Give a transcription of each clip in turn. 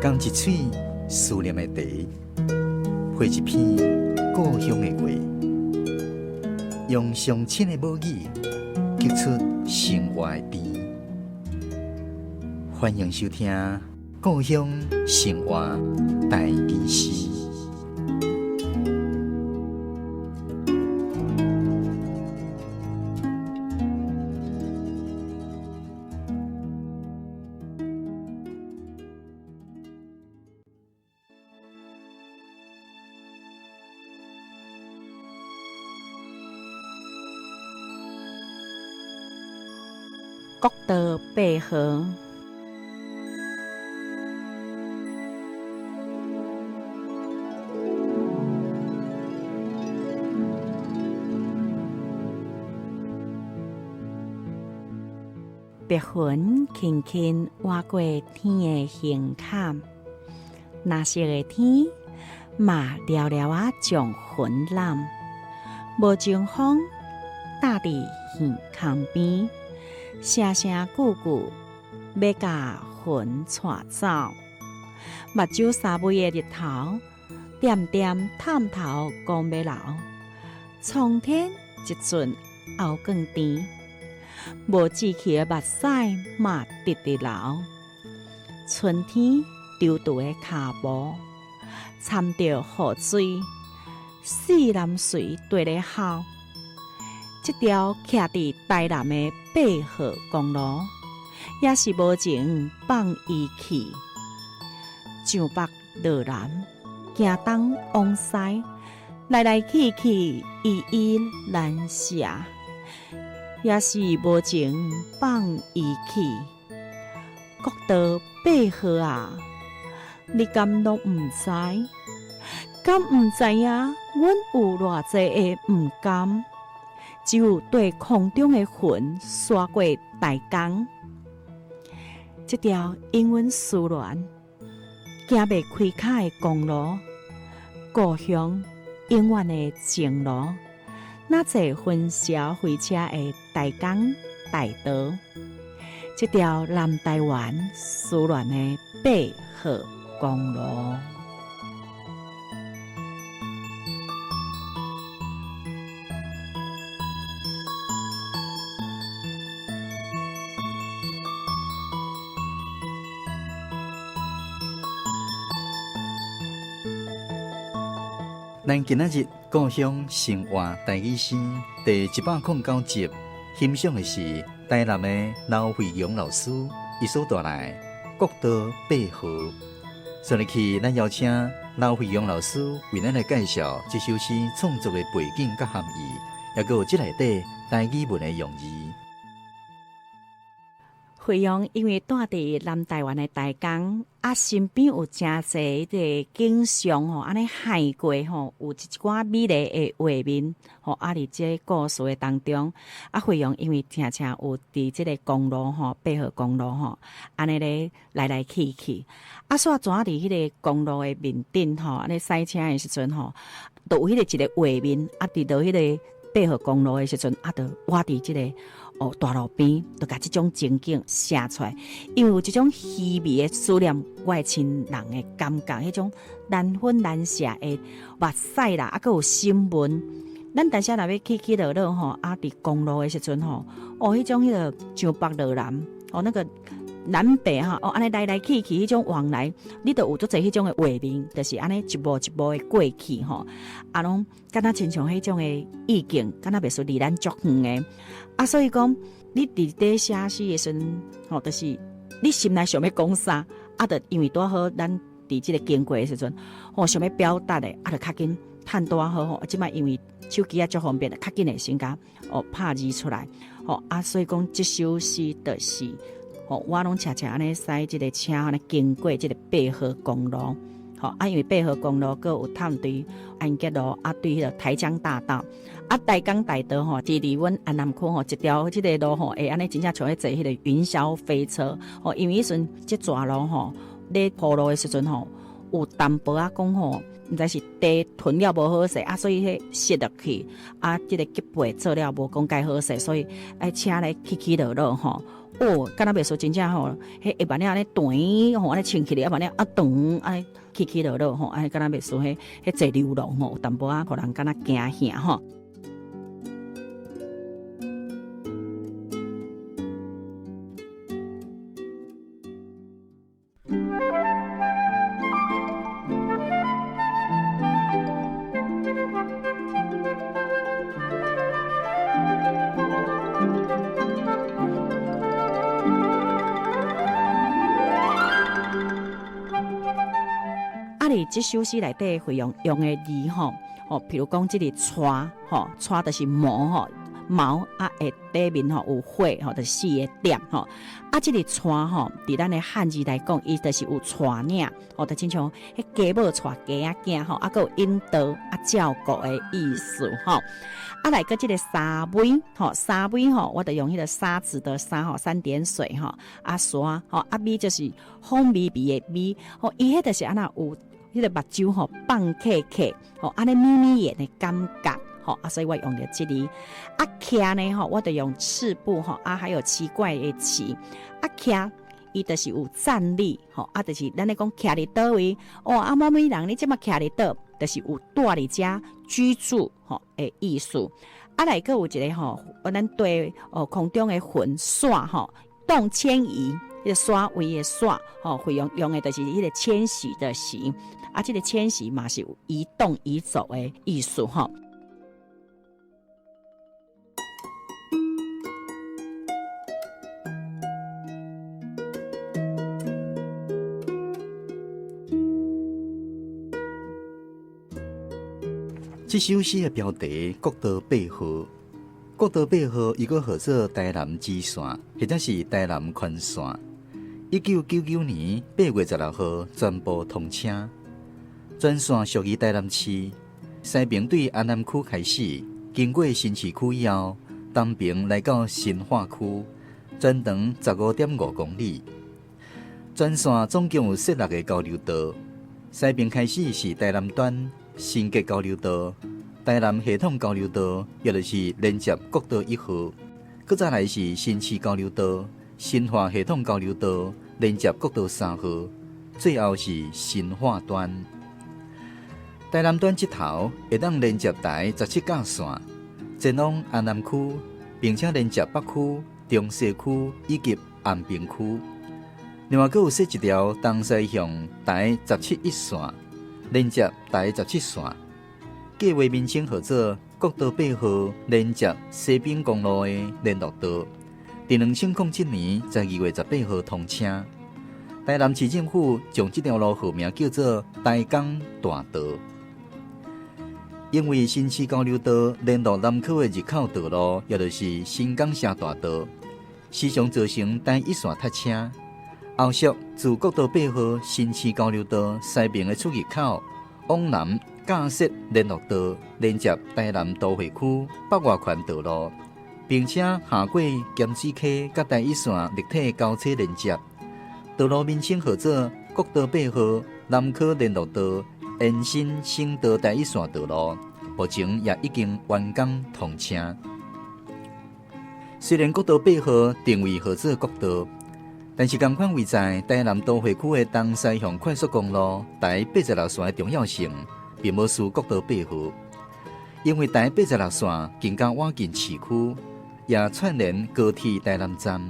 仝一喙思念的茶，配一篇故鄉的話，用上親的母語，激出生活的甜。歡迎收聽《故鄉生活台語詩》。國道8號。白雲輕輕劃過天的胸坎，藍色的天嘛牢牢仔將雲攬，無情風搭佇耳空邊，聲聲句句欲共雲帶走，目睭三暝的日頭，點點探頭講欲留，蒼天一陣後更甜。無志氣的目屎嘛直直流，春天沓沓的跤步，摻著雨水，四南隨綴咧吼。這條徛佇台南的8號公路，也是無情放伊去，上北落南，行東往西，來來去去，依依難捨。也是無情放伊去，國道8號啊，你敢攏毋知？敢毋知影？阮有偌濟的毋甘，只有對空中的雲刷過台江，這條永阮思戀行袂開跤的公路，故鄉永遠的情路。若坐雲霄飛車的台江大道，這條南台灣思戀的8號公路。咱今仔日故鄉生活台語詩第109集，欣賞的是台南的劉惠陽老師伊所帶來的國道8號。接落去，咱邀請劉惠陽老師為咱來介紹這首詩創作的背景佮含義，抑閣有這內底台語文的用字。惠陽因為住佇南台灣的台江，啊，身邊有誠濟彼個景象吼，按呢海過吼，有一寡美麗的畫面吼，啊，佇這個故事的當中，啊，惠陽因為定定有佇這個公路吼，8號公路吼，按呢咧來來去去，啊，煞怎佇彼個公路的面頂吼，按呢駛車的時陣吼，就有彼個一個畫面，啊，佇落彼個8號公路的時陣，啊，就倚佇這個。哦，大路邊就共這種情景寫出來，因為有這種稀微的思念，我的親人的感覺，彼種難分難捨的目屎啦，啊，閣有新聞。咱台車若欲起起落落吼，啊，佇公路的時陣吼，哦，彼種彼個上北落南，哦，那個南北哈，哦，按呢來來去去彼種往來，你就有足濟彼種的畫面，就是按呢一幕一幕的過去吼，啊，攏敢若親像彼種的意境，敢若袂輸離咱足遠的。啊，所以講，你佇咧寫詩的時陣，吼，就是你心內想欲講啥，啊，就因為拄好咱佇這個經過的時陣，吼，想欲表達的，啊，就較緊趁拄好吼。這擺因為手機啊足方便，較緊會先共哦拍字出來，吼啊，所以講這首詩就是，吼，我攏常常按呢駛這個車按呢經過這個8號公路。吼啊，因為8號公路閣有探對安吉路，啊對彼個台江大道，啊台江大道吼，是佇阮安南區吼一條這個路吼，會按呢真正像咧坐彼個雲霄飛車吼，因為彼陣這逝路吼咧鋪路的時陣吼，有淡薄仔講吼，毋知是地屯了無好勢啊，所以彼蝕落去啊，這個級別做了無講蓋好勢，所以愛車咧起起落落吼。哦，敢若袂輸真正吼，彼會慢仔按呢斷吼，按呢清起來，啊慢仔啊長按呢起起落落吼，按呢敢若袂輸彼彼濟流浪吼，有淡薄仔予人敢若驚嚇吼。啊，佇這首詩內底會用用的字吼，吼，譬如講這个帶吼，帶就是毛吼，毛啊，下底面吼有火吼，就是四个點吼。啊，這个帶吼，佇咱的漢字來講，伊就是有帶領，吼，就親像彼家母帶雞仔囝吼，啊，閣有引導啊照顧的意思吼。啊，來閣這个沙尾吼，沙尾吼，我就用彼个沙子的沙吼，三點水吼，啊沙吼，啊尾就是風微微的微吼，伊彼就是按怎有彼个目睭吼放瞌瞌吼，按呢眯眯眼的感覺吼，啊，所以我用著這个。啊，徛呢吼，我就用赤部吼，啊，還有奇怪的奇，啊，徛伊就是有站立吼，啊，就是咱咧講徛佇佗位，哦，啊，某某人你這馬徛佇佗，就是有蹛佇遮居住吼的意思。啊，來閣有一個吼，咱對哦空中的雲徙吼，動遷移，彼個徙位的徙吼，會用用的就是彼個遷徙的徙，啊，這個遷徙嘛是有移動移走的意思吼。這首詩的標題《國道八號》，國道八號伊閣號做台南支線，或者是台南環線。1999年8月16號全部通車，全線屬於台南市。西爿對安南區開始，經過新市區以後，東爿來到新化區，全長15.5公里。全線總共有設6個交流道，西爿開始是台南端。新竹交流道、台南系統交流道，也就是連接國道1號；閣再來是新市交流道、新化系統交流道，連接國道3號；最後是新化端。台南端這頭會當連接台17甲線，前往安南區，並且連接北區、中西區以及安平區。另外，閣有設一條東西向台17一線。連接台17線，計劃名稱號做國道8號連接西濱公路的聯絡道。佇2007年12月18號通車。台南市政府將這條路號名叫做台江大道。因為新市交流道聯絡南區的入口道路，也就是新港城大道，時常造成台一線塞車。後續自國道8號新市交流道西爿的出入口往南架設聯絡道，連接台南都會區北外環道路，並且下過鹹水溪佮台一線立體交叉連接。道路名稱號做國道8號南科聯絡道延伸省道台一線道路，目前也已經完工通車。雖然國道8號定位號做國道，但是仝款位在台南都會區的東西向快速公路台86線的重要性，並無輸國道8號，因為台86線更加倚近市區，也串聯高鐵台南站，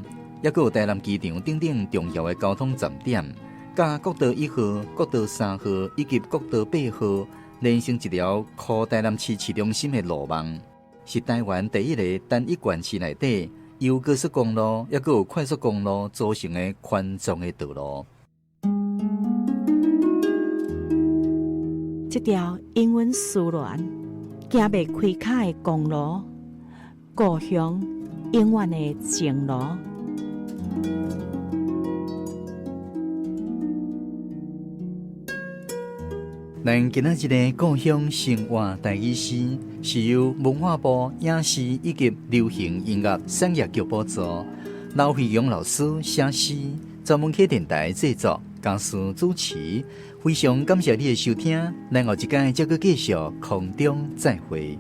抑閣有台南機場等等重要的交通站點，佮國道1號、國道3號以及國道8號連成一條箍台南市市中心的路網，是台灣第一个單一縣市內底由高速公路抑閣有快速公路組成的環狀的道路。這條永阮思戀行袂開跤的公路，故鄉永遠的情路。咱今仔日个故鄉生活台語詩，是由文化部影視以及流行音樂產業局補助，劉惠陽老師寫詩，專門客電台製作，嘉思主持。非常感謝你的收聽，咱後一擺再閣繼續空中再會。